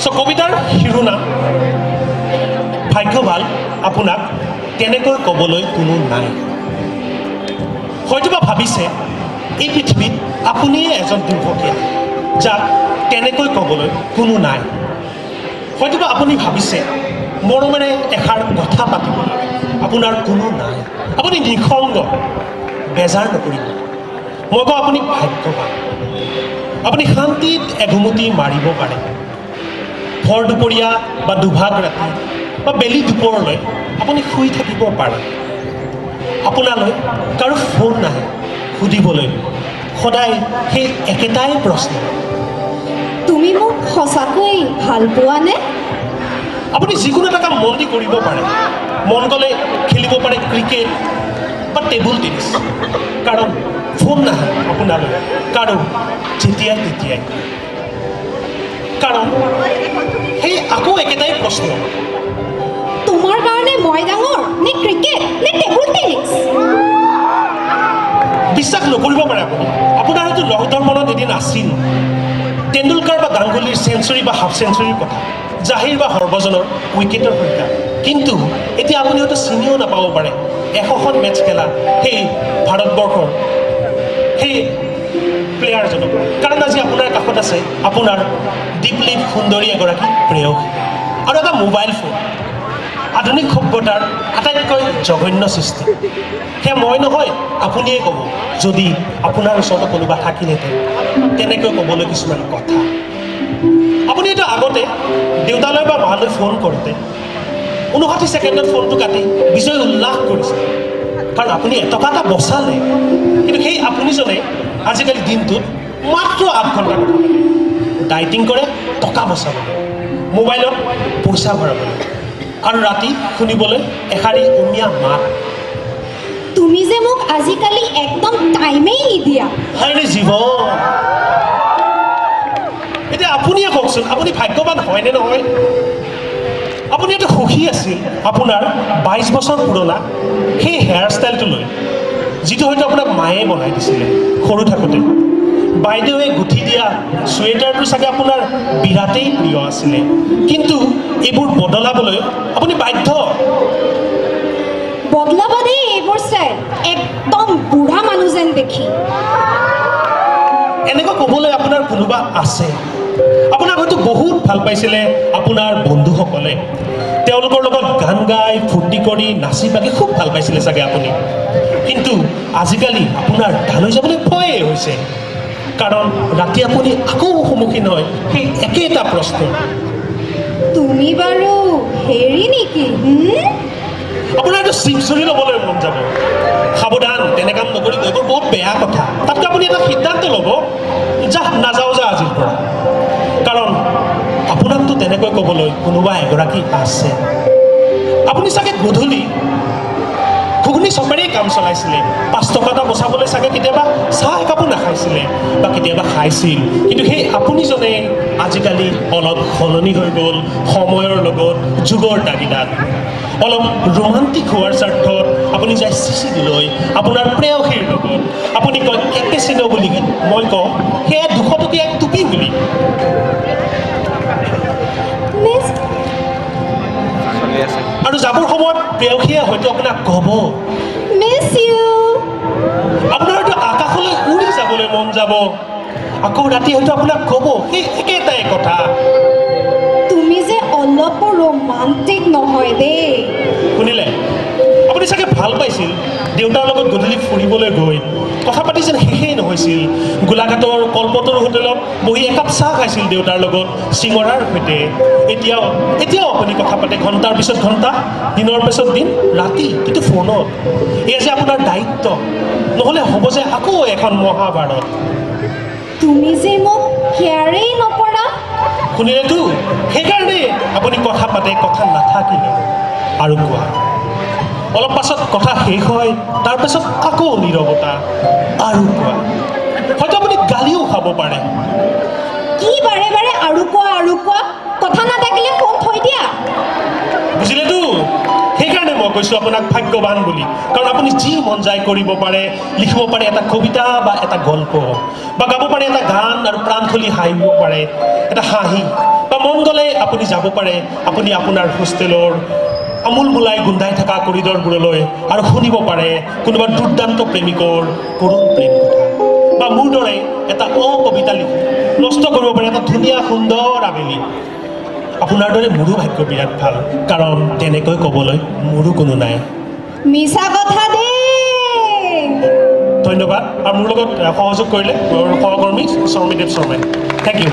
চ' কবিতাৰ শিৰোনাম ভাগ্য ভাল আপোনাক তেনেকৈ ক'বলৈ কোনো নাই। হয়তোবা ভাবিছে এই পৃথিৱীত আপুনিয়ে এজন দুৰ্ভগীয়া যাক তেনেকৈ ক'বলৈ কোনো নাই। হয়তোবা আপুনি ভাবিছে মৰমেৰে এষাৰ কথা পাতিবলৈ আপোনাৰ কোনো নাই, আপুনি নিঃসংগ। বেজাৰ নকৰিব, মই কওঁ আপুনি ভাগ্যৱান। আপুনি শান্তিত এঘুমটি মাৰিব পাৰে। ভৰ দুপৰীয়া বা দুভাগ ৰাতি বা বেলি দুপৰলৈ আপুনি শুই থাকিব পাৰে। আপোনালৈ কাৰো ফোন নাহে সুধিবলৈ, সদায় সেই একেটাই প্ৰশ্ন, তুমি মোক সঁচাকৈ ভাল পোৱানে? আপুনি যিকোনো এটা কাম মন দি কৰিব পাৰে। মন গ'লে খেলিব পাৰে ক্ৰিকেট বা টেবুল টেনিছ, কাৰণ ফোন নাহে আপোনালৈ কাৰো যেতিয়াই তেতিয়াই। কাৰণ সেই আকৌ একেটাই প্ৰশ্ন, তোমাৰ কাৰণে মই ডাঙৰ নে ক্ৰিকেট নে টেবুল টেনিছ? বিশ্বাস নকৰিব পাৰে আপুনি, আপোনাৰ হয়তো লকডাউন মনত এদিন আছিল তেণ্ডুলকাৰ বা গাংগুলীৰ চেঞ্চুৰী বা হাফ চেঞ্চুৰীৰ কথা, জাহিৰ বা হৰভজনৰ উইকেটৰ সংখ্যা। কিন্তু এতিয়া আপুনি হয়তো চিনিও নাপাব পাৰে 100খন মেটচ খেলা সেই ভাৰতবৰ্ষৰ সেই প্লেয়াৰজনক। কাৰণ আজি আপোনাৰ কাষত আছে আপোনাৰ দীপলিপ সুন্দৰী এগৰাকী প্ৰেয়সী আৰু এটা মোবাইল ফোন, আধুনিক সভ্যতাৰ আটাইতকৈ জঘন্য সৃষ্টি। সেয়া মই নহয়, আপুনিয়ে ক'ব যদি আপোনাৰ ওচৰতো কোনোবা থাকিলহেঁতেন তেনেকৈ ক'বলৈ কিছুমান কথা। আপুনি এইটো আগতে দেউতালৈ বা মালৈ ফোন কৰোঁতে 59 ছেকেণ্ডত ফোনটো কাটি বিজয় উল্লাস কৰিছিল, কাৰণ আপুনি এটকা এটা বচালে। কিন্তু সেই আপুনিজনে আজিকালি দিনটোত মাত্ৰ 8 ঘণ্টা কথা পাতে, ডাইটিং কৰে টকা বচাবলৈ, মোবাইলত পইচা ভৰাবলৈ, আৰু ৰাতি শুনিবলৈ এষাৰি অমিয়া মাত। তুমি যে মোক আজিকালি একদম টাইমেই নিদিয়া। হায়ৰে জীৱন! এতিয়া আপুনিয়ে কওকচোন, আপুনি ভাগ্যৱান হয়নে নহয়? আপুনি এইটো সুখী আছিল আপোনাৰ 22 বছৰ পুৰণা সেই হেয়াৰ ষ্টাইলটো লৈ, যিটো হয়তো আপোনাক মায়ে বনাই দিছিলে সৰু থাকোঁতে। বাইদেৱে গুঠি দিয়া চুৱেটাৰটো চাগে আপোনাৰ বিৰাটেই প্ৰিয় আছিলে। কিন্তু এইবোৰ বদলাবলৈ আপুনি বাধ্য। বদলাবা দেই এইবোৰ ষ্টাইল, একদম বুঢ়া মানুহ যেন দেখি। এনেকৈ ক'বলৈ আপোনাৰ কোনোবা আছে। আপোনাক হয়তো বহুত ভাল পাইছিলে আপোনাৰ বন্ধুসকলে, তেওঁলোকৰ লগত গান গাই ফূৰ্তি কৰি নাচি বাগি খুব ভাল পাইছিলে চাগে আপুনি। কিন্তু আজিকালি আপোনাৰ তালৈ যাবলৈ ভয়েই হৈছে, কাৰণ ৰাতি আপুনি আকৌ সন্মুখীন হয় সেই একেটা প্ৰশ্ন, তুমি বাৰু হেৰি নেকি? আপোনাৰ এইটো চিপচুৰি ল'বলৈ মন যাব। সাৱধান, তেনে কাম নকৰিব, এইবোৰ বহুত বেয়া কথা। তাতকৈ আপুনি এটা সিদ্ধান্ত ল'ব, যা নাযাওঁ যা আজিৰ পৰা। কাৰণ আপোনাকতো তেনেকৈ ক'বলৈ কোনোবা এগৰাকী আছে। আপুনি চাগে গধূলি ঘুগুনি চপেৰেই কাম চলাইছিলে, 5 টকা এটা বচাবলৈ চাগে কেতিয়াবা চাহ একাপো নাখাইছিলে বা কেতিয়াবা খাইছিল। কিন্তু সেই আপুনিজনে আজিকালি অলপ সলনি হৈ গ'ল সময়ৰ লগত, যুগৰ তাগিদাত। অলপ ৰোমান্টিক হোৱাৰ স্বাৰ্থত আপুনি যায় চিচিডিলৈ আপোনাৰ প্ৰেয়সীৰ লগত। আপুনি কয় কেপেচিনো বুলি, মই কওঁ সেয়া 200 টকীয়া এক টুপি বুলি। আৰু যাবৰ সময়ত প্ৰেয়সীয়ে হয়তো আপোনাক ক'ব, আপোনাৰ হয়তো আকাশলৈ উৰি যাবলৈ মন যাব। আকৌ ৰাতি হয়তো আপোনাক ক'ব সেই একেটাই কথা, তুমি যে অলপো ৰোমান্টিক নহয় দেই। শুনিলে আপুনি চাগে ভাল পাইছিল দেউতাৰ লগত গধূলি ফুৰিবলৈ গৈ কথা পাতি যেন শেষেই নহৈছিল। গোলাঘাটৰ কল্পতৰু হোটেলত বহি একাপ চাহ খাইছিল দেউতাৰ লগত চিঙৰাৰ সৈতে। এতিয়াও আপুনি কথা পাতে ঘণ্টাৰ পিছত ঘণ্টা, দিনৰ পিছত দিন, ৰাতি, কিন্তু ফোনত। এয়া যে আপোনাৰ দায়িত্ব, নহ'লে হ'ব যে আকৌ এখন মহাভাৰত। তুমি যে মোক কেয়াৰেই নকৰা। শুনিলেতো, সেইকাৰণে আপুনি কথা পাতে, কথা নাথাকিলে আৰু কোৱা। অলপ পাছত কথা শেষ হয়, তাৰপিছত আকৌ নীৰৱতা, আৰু কোৱা। হয়তো আপুনি গালিও খাব পাৰে। কি বাৰে বাৰে আৰু কোৱা আৰু কোৱা, কথা নাথাকিলে ফোন থৈ দিয়া। বুজিলেতো, সেইকাৰণে মই কৈছোঁ আপোনাক ভাগ্যৱান বুলি। কাৰণ আপুনি যি মন যায় কৰিব পাৰে, লিখিব পাৰে এটা কবিতা বা এটা গল্প, বা গাব পাৰে এটা গান, আৰু প্ৰাণ খুলি হাঁহিব পাৰে এটা হাঁহি, বা মন গ'লে আপুনি যাব পাৰে, আপুনি আপোনাৰ হোষ্টেলৰ আমোল মোলাই গোন্ধাই থকা কৰিডৰবোৰলৈ আৰু শুনিব পাৰে কোনোবা দুৰ্দান্ত প্ৰেমিকৰ কৰুণ প্ৰেম কথা, বা মোৰ দৰে এটা অকবিতা লিখি নষ্ট কৰিব পাৰে এটা ধুনীয়া সুন্দৰ আবেলি। আপোনাৰ দৰে মোৰো ভাগ্য বিৰাট ভাল, কাৰণ তেনেকৈ ক'বলৈ মোৰো কোনো নাই। মিছা কথা দেই। ধন্যবাদ। আৰু মোৰ লগত সহযোগ কৰিলে মোৰ সহকৰ্মী শৰ্মীদেৱ শৰ্মাই। Thank you.